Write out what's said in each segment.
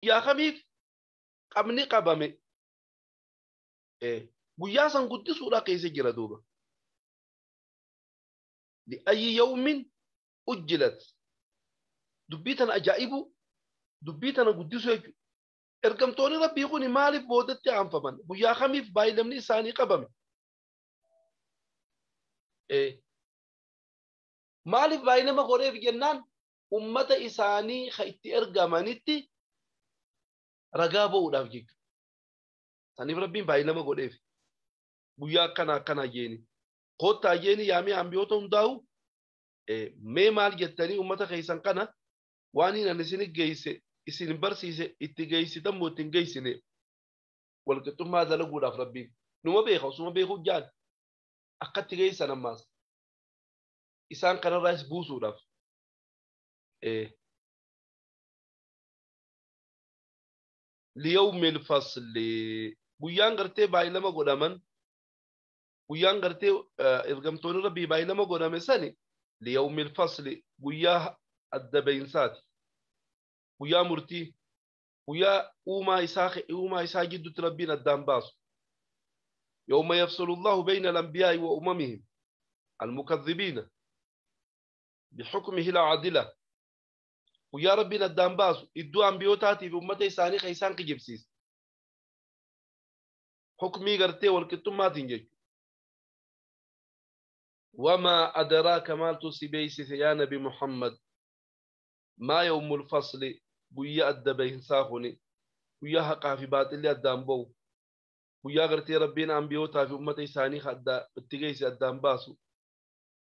Guyyaa kamiif qabni qabame guyyaa san guddisuudha keessa jira duuba. Li'ayyi yawmin ujjilat dubbii tana ajaa'ibu dubbii tana guddisu jechuudha. Ergamtoonni rabbii kun maaliif boodatti aanfaman? Guyyaa kamiif baay'ilamni isaanii qabame? Maaliif baay'ilama godheef jennaan ummata isaanii ka itti ergamanitti ragaa ba'uudhaaf jechuudha. Saniif rabbiin baay'ilama godheef guyyaa akkana akkana jeeni. Koottaa jeeni yaamee ambiyoota hundaa'u mee maal jettanii ummata keessan kana waan hin isin geesse isin barsiise itti geessitan moo ittiin geessine walqixxummaa dalaguudhaaf rabbiin numa beeka osuma beekuu jaan akkatti geessan ammaas isaan kanarraas buusuudhaaf. Liyawmil fasli guyyaan gartee baay'ilama godhaman guyyaan gartee ergamtoonni rabbii baay'ilama godhame sani liyawmil fasli guyyaa adda bahinsaati. Guyyaa murtii guyyaa uumaa isaa gidduutti rabbiin addaan baasu. Yawma yafsulu Allahu bayna al-anbiyaa'i wa umamihim al-mukadhibiina bihukmihi al-aadila. Guyyaa rabbiin addaan baasu iddoo ambiyootaatiif ummata isaanii kan isaan kijibsiise. Hukmii gartee walqixxummaatiin jechuudha. Wamaa adraaka maaltu si beeksise yaa nabi Muhammad maa yawmul fasli guyyaa adda bahinsaa kuni guyyaa haqaa fi baaxilli addaan ba'u guyyaa gartee rabbiin ambiyootaa fi ummata isaanii itti geesse addaan baasu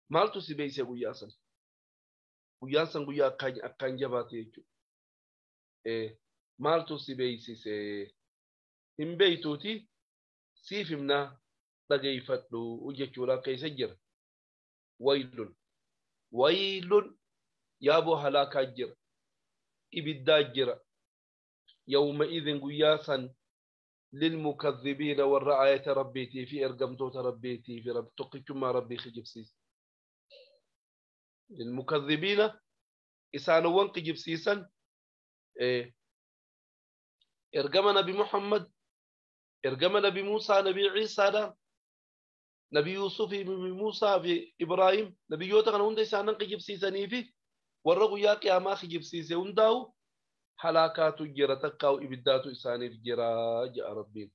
maaltu si beeksise guyyaa san? Guyyaan san guyyaa akkaan jabaate jechuudha. Maaltu si beeksise? Hin beektuuti siif himnaa dhageeffadhu jechuudha keessa jira. Waylun waylun yaaboo halaakaa jira. Ibiddaa jira. Yawma idin guyyaa san lilmukadhibiina warra aayata rabbiitii fi ergamtoota rabbiitii fi tokkichummaa rabbii kijibsiisa. Lilmukadhibiina isaanowwan kijibsiisan ergama nabi Muhammad ergama nabi Muusaa nabi Ciisaadha nabi Yuusufii Muusaa fi Ibraahim nabiyyoota kana hunda isaanan kijibsiisanii fi warra guyyaa qiyaamaa kijibsiise hundaa'u halaakaatu jira takkaa'u ibiddaatu isaaniif jira jedha rabbiin.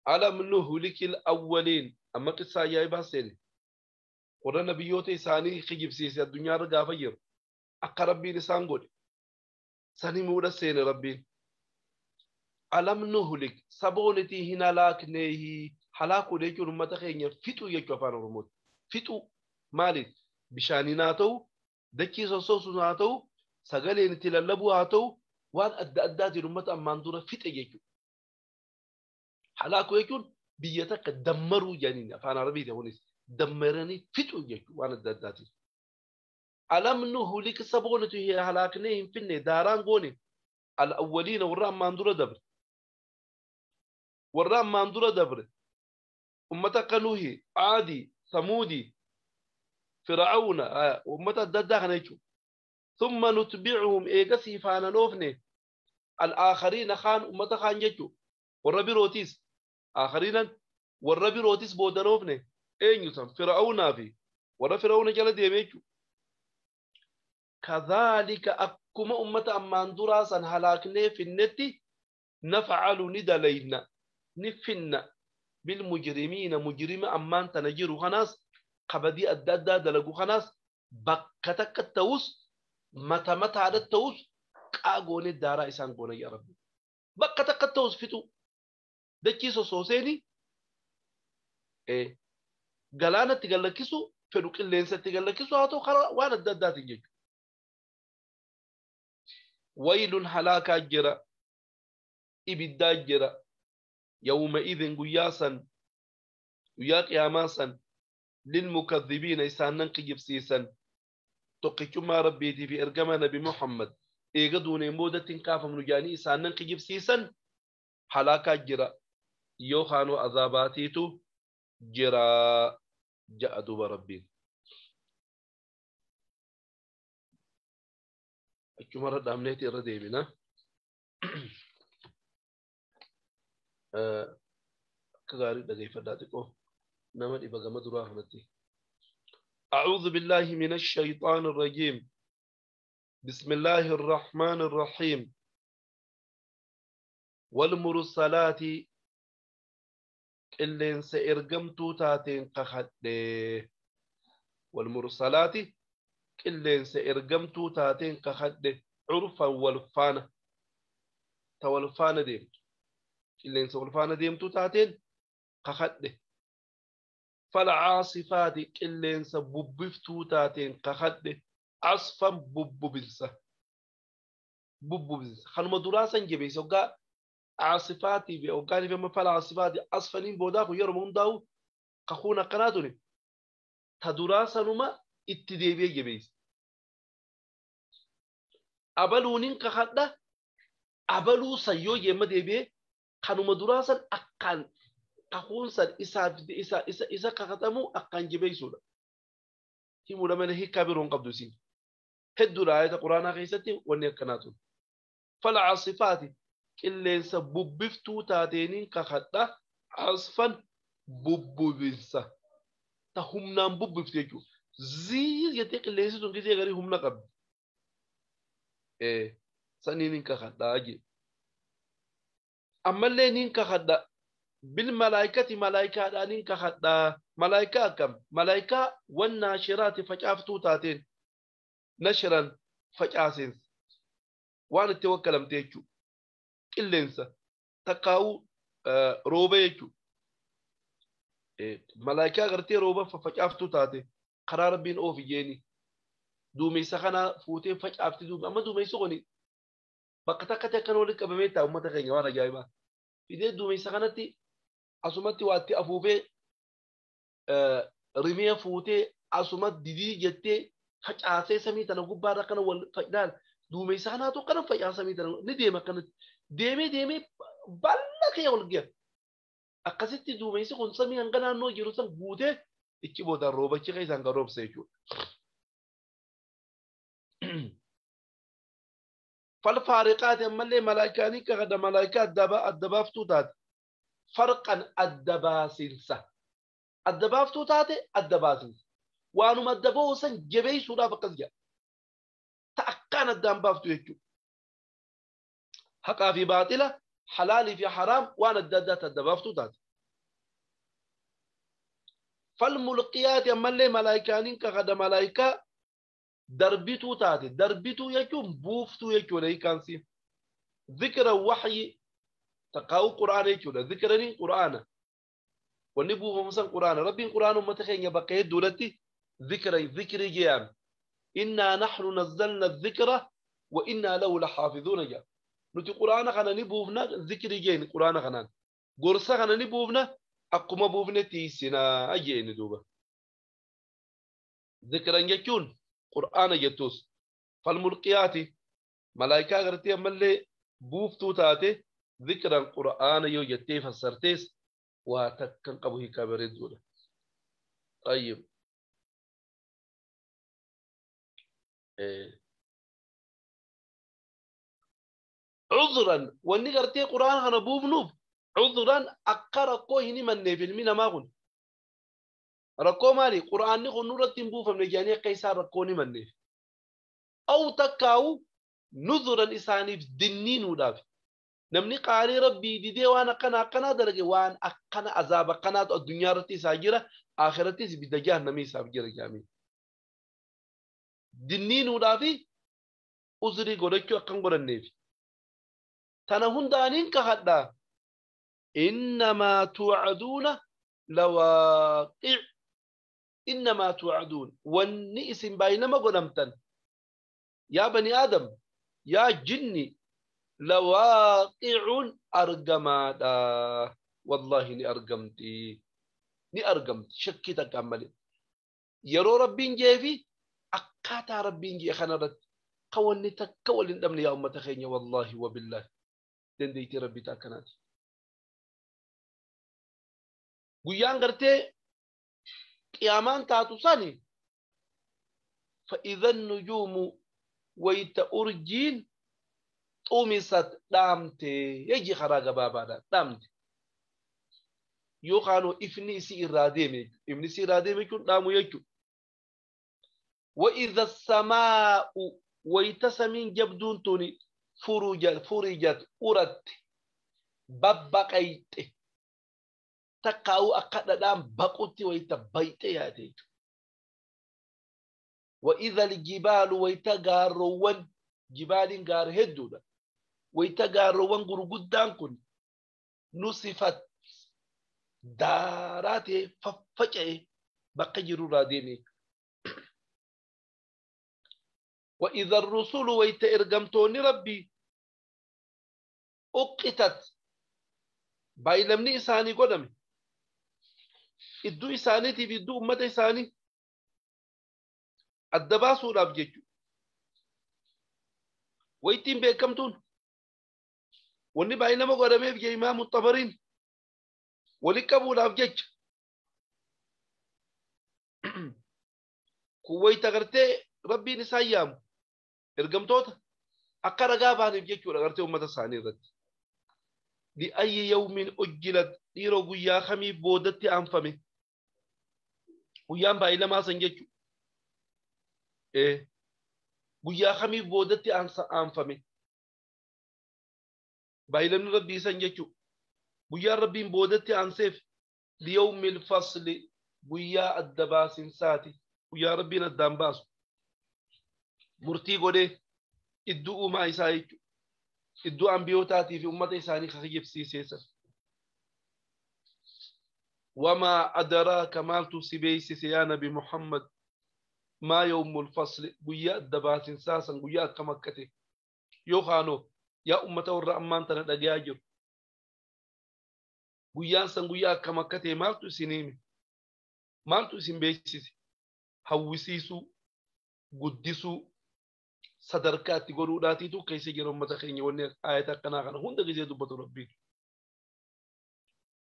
Alam nuhlikil awwaliin amma qissaa ajaa'ibaa seene warra nabiyyoota isaanii kijibsiise addunyaarra gaafa jiru akka rabbiin isaan godhe sani muudha seene rabbiin. Alam nuhlik saboonitii hin halaakneehi halaakuu jechuun uummata keenya fixuu jechuu afaan Oromooti. Fixuu maaliif bishaaniin haa ta'u dachii sossoosuun haa ta'u sagaleen itti lallabuu haa ta'u waan adda addaatiin uummata ammaan dura fixe jechuudha. Halaakuu jechuun biyya takka dammaruu jedhaniin afaan Arabii ta'uunis dammaranii fixuu jechuudha waan adda addaatiin. Alam nuhlik saboonitu halaaknee hin finne daaraan goone al-awwaliina warra ammaan dura dabre. Warra ammaan dura dabre ummata akka Nuhi, Aadi, Samuudi, Fir'aawna ummata adda addaa kana jechuudha. Thumma nutbi'uhum eegasii faana dhoofne al-aakhariina kaan ummata kaan jechuudha. Warra birootis aakhariinan warra birootis booda dhoofne eenyu san Fir'aawnaa fi warra Fir'aawna jala deeme jechuudha. Kadhaalika akkuma ummata ammaan duraa san halaaknee finnetti naf'alu ni dalayna ni finna bilmujrimiina mujrima ammaan tana jiru kanaas kabadii adda addaa dalagu kanaas bakka takka ta'us mata mataadha ta'us qaagoonee daaraa isaan goona yaa rabbi. Bakka takka ta'us fixu dachii sossooseeni galaanatti gallakkisu fedhu qilleensatti gallakkisu haa ta'u karaa waan adda addaatiin jechuudha. Waylun halaakaa jira ibiddaa jira. Yawma idin guyyaa san guyyaa qiyaamaa san lilmukadhibiina isaanan kijibsiisan tokkichummaa rabbiitii fi ergama nabi Muhammad eega duuneen boodatti hin kaafamnu jedhanii isaanan kijibsiisan halaakaa jira yookaanuu azaabaatiitu jira ja'a duuba rabbiin. Achumarra dhaabneeti irra deebina. Akka gaarii dhageeffadhaa xiqqoo nama dhiba gama duraa kanatti. أعوذ بالله من الشيطان الرجيم. بسم الله الرحمن الرحيم. والمرسلات qilleensa ergamtuu taateen kakadhe. والمرسلات qilleensa ergamtuu taateen kakadhe. عرفا walfaana ta walfaana deemtu qilleensa walfaana deemtuu taateen kakadhe. فالعاصفات qilleensa bubbiftuu taateen kakadhe. عصفا bubbubinsa bubbubinsa kanuma duraa san jabeessa hoggaa عاصفاتي fi hoggaanii fi amma فالعاصفات عصفaniin boodaa kun yeroo hundaa'u kakuun akkanaa tuni ta duraa sanuma itti deebi'ee jabeessa. Abaluunin kakadha abaluu san yoo jeemma deebi'ee kanuma duraa san akkaan kakuun san isaaf isa isa isa kakatamuu akkaan jabeessuudha. Himuudha malee hiikkaa biroo hin qabdu isiin. Hedduudha ayata quraanaa keessatti wanni akkanaa tun. فالعاصفات qilleensa bubbiftuu taateeniin kakadha. عصفا bubbubinsa ta humnaan bubbiftu jechuudha. Ziiz jettee qilleensi sun gisee garii humna qabdi. Saniin hin kakadhaa jee. Ammallee niin kakadha. بالملائكة malaayikaadhaan hin kakadhaa. Malaayikaa akkam? Malaayikaa والناشرات facaaftuu taateen. نشرا facaaseensa. Waan itti wakkalamte jechuudha. Qilleensa takkaa'uu rooba jechuudha. Malaayikaa gartee rooba facaaftuu taate karaa rabbiin oofi jeeni. Duumessa kana fuutee facaafti duume amma duumessi kuni bakka takkatti akkan walitti qabamee ta'a uummata keenya waan ajaa'ibaa. Fidee duumessa kanatti asumatti waatti afuufee rimee fuutee asumatti didii jettee facaasee samii tana gubbaarra akkana wal facaal duumessa kanaatu akkana facaasa samii tana ni deema akkanatti deemee deemee bal'aa kee ol ga'a. Akkasitti duumessi kun samii hanga naannoo jiru san guutee ichi boodaan roobachi keessaan kan roobse jechuudha. فالفارقات ammallee malaayikaanii kakadha malaayikaa adda baaftuu taate. فرقا adda baasinsa. Adda baaftuu taate adda baasinsa. Waanuma adda ba'u san jabeessuudhaaf akkas jedha. Ta akkaan addaan baaftu jechuudha. Haqaa fi baaxila, halaalii fi haraam waan adda addaatti adda baaftuu taate. فالملقيات ammallee malaayikaaniin kakadha malaayikaa darbituu taate. Darbituu jechuun buuftuu jechuudha hiikaansi. ذكر وحyi taqaa'uu quraana jechuudha. ذكرaniin quraana. Wanni buufamu san quraana. Rabbiin quraana uummata keenya bakka hedduudhatti ذكر ذikrii jedhame. إنا نحن نزلنا الذكر وإنا له لحافظون jedha. Nuti quraana kana ni buufna zikrii jeeni quraana kanaan. Gorsa kana ni buufna akkuma buufne tiisinaa jeeni duuba. ذكرا jechuun qur'aana jettus. فالملقيات malaayikaa gartee ammallee buuftuu taate ذكرا qur'aana yoo jettee fassartees waa takkan qabu hiikaa bareedduudha. طيب. عذرا wanni gartee qur'aana kana buufnuuf عذرا akka rakkoo hin himanneef ilmi namaa kun. Rakkoo maali? Qur'aanni kun nurratti hin buufamne jedhanii akka isaan rakkoo hin himanneef. أو takkaa'u نذرا isaaniif dinniinuudhaaf. Namni qaalii rabbii didee waan akkana akkanaa dalage waan akkana azaaba akkanaatu addunyaa irratti isaa jira akhirattis ibidda jahannamii isaaf jira jedhamee. Dinniinuudhaafi uzrii godhachuu akkan godhanneef. Tana hundaaniin kakadhaa. إنما توعدون لواقع. إنما توعدون wanni isin baay'inama godhamtan yaa bani aadam yaa jinni لواقع argamaadha. Wallaahi ni argamti. Ni argamti shakkii takkaan malee. Yeroo rabbiin jeefi akkaataa rabbiin jee kanarratti ka wanni takka wal hin dhabne yaa uummata keenya wallaahi wabillaahi dandeettii rabbii akkanaati. Guyyaan gartee qiyaamaan taatu sani فإذا النجوم wayta urjiin Xumisat dhaamte yeji karaa gabaabaadhaan dhaamte. Yookaan ifni isii irraa deeme ifni isii irraa deeme jechuun dhaamu jechuudha. Wa'idha samaa'u wayita samiin jabduun tuni furijat uratte babbaqayxe takkaa'uu akka dhadhaan baqutti wayita bayxe yaate jechuudha. Wa'idha aljibaalu wayita gaarroowwan jibaaliin gaara hedduudha. Wayita gaarroowwan gurguddaan kun nusifat daaraa ta'e faffaca'e bakka jirurraa deeme. وإذا الرسل ويت إرجمتوني ربي أقتت بايلمني إساني قدمي إدو إساني تي إدو أمة إساني الدباسو راب جيجو ويتين بيكمتون وني بايلما قدمي بجي إمام الطبرين ولكبو راب جيج كويت غرتي ربي نسايام إرجمتوتا أقرأ قابان بجيجو غرتي أمة إساني رد لأي يوم أجلت dhiiroo guyyaa kamii boodatti aanfame guyyaan baay'ilamaa san jechu guyyaa kamii boodatti aanfame baay'ilamni rabbii san jechu guyyaan rabbiin boodatti aanseef liyawmil fasli guyyaa adda baasinsaati guyyaa rabbiin addaan baasu murtii godhee iddoo uumaa isaa jechu iddoo ambiyootaatii fi ummata isaanii kakijibsiiseessan. وما أدراك ما تسبيس يا نبي محمد ما يوم الفصل قيا الدبات ساسا قيا كمكته يوخانو يا أمة الرحمن تنادى قيا سن قيا كمكته ما تسنيم ما تسبيس هوسيسو قدسو صدركات قروداتي تو كيسي جرى أمة خيني وني آية قناغنا هند غزي دبت ربي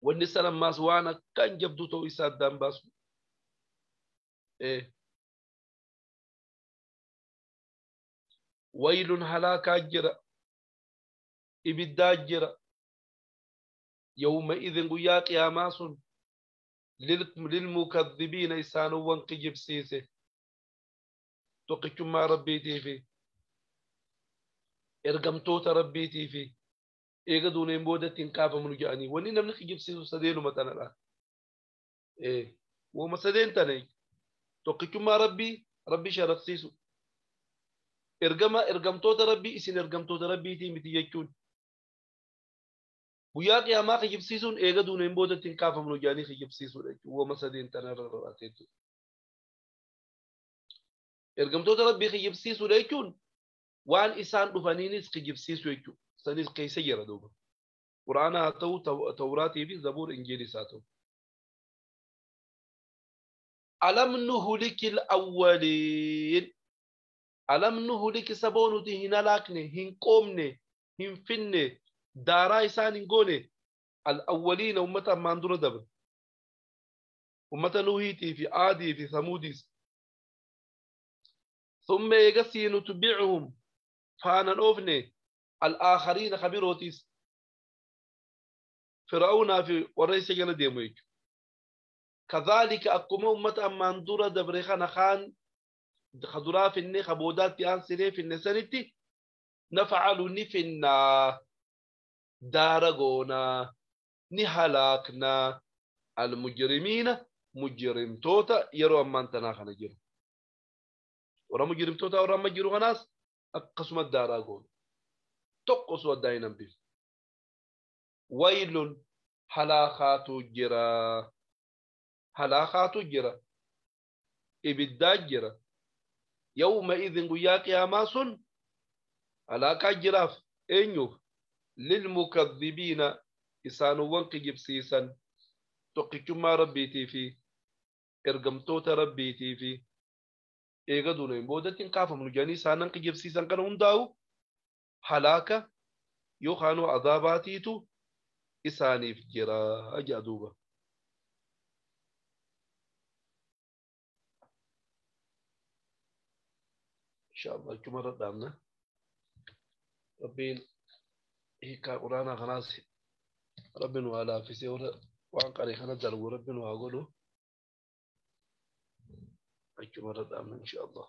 wanni san ammaas waan akkaan jabduu ta'uu isaa addaan baasu. Waylun halaakaa jira, ibiddaa jira. Yawma idin guyyaa qiyaamaa sun lilmukaddibiina isaanowwan kijibsiise tokkichummaa rabbiitii fi ergamtoota rabbiitii fi eega duuneen boodatti hin kaafamnu jedhanii wanni namni kijibsiisu sadeenuma tanadha. Wama sadeen tana tokkichummaa rabbii rabbii sharafsiisu ergama ergamtoota rabbii isin ergamtoota rabbiitii miti jechuun guyyaa qiyaamaa kijibsiisuun eega duuneen boodatti hin kaafamnu jedhanii kijibsiisuudha jechuudha. Wama sadeen tanarra rarraateetu. Ergamtoota rabbii kijibsiisuudha jechuun waan isaan dhufaniinis kijibsiisu jechuudha. Sanis keessa jira duuba. Quraana haa ta'u, Tawraatii fi Zabuur Injiilis haa ta'u. Alam nuhlikil awwaliin. Alam nuhliki saboo nuti hin halaakne, hin qoomne, hin finne, daaraa isaan hin goone. Al-awwaliina ummata ammaan dura dabre. Ummata Nuhiitii fi Aadii fi Samuudiis. Thumma eegasii nutbicuhum faana dhoofne. الآخرين خبيروتيس فرعون في ورئيس جل ديمويج كذلك أقوم أمة أمان دورة دبريخان خان خدورا في النخ بودات تيان سري في النسنتي نفعل نفنا دارغونا نهلاكنا المجرمين مجرم توتا يرو أمان تناخنا جيرو ورا مجرم توتا ورا مجرو ناس أقسم الدارغون تقص وداينا به ويل حلاخات جرا حلاخات جرا إبدا جرا يومئذ قياك يا ماسون حلاكا جراف إنيو للمكذبين إسانو وانك جبسيسا تقيتما ربيتي في إرقمتوت ربيتي في إيغدون بودة كافة من جاني سانن جبسيسا كانوا هنداو halaaka yookaan adaabaatiitu isaaniif jira jedha duuba. Inshallah achuma irra dhaabna. Rabbiin hiikkaa quraanaa kanaas rabbi nu haa laaffisee waan qaree kana darbu rabbi nu haa godhu. Achuma irra dhaabna insha Allah.